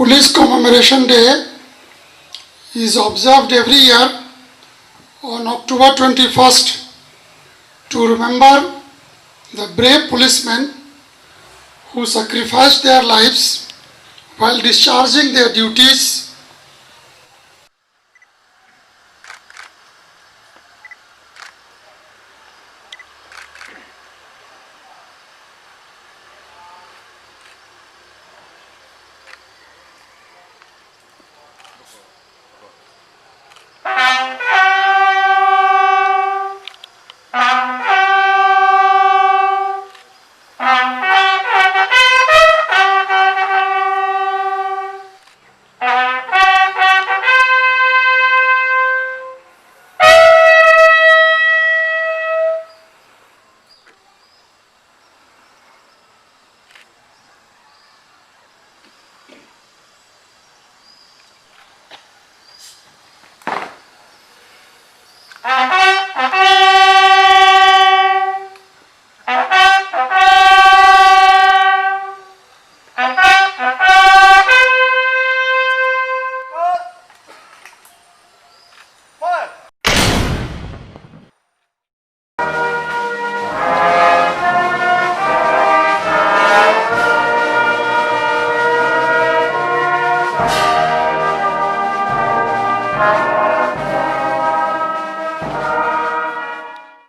Police Commemoration Day is observed every year on October 21st to remember the brave policemen who sacrificed their lives while discharging their duties.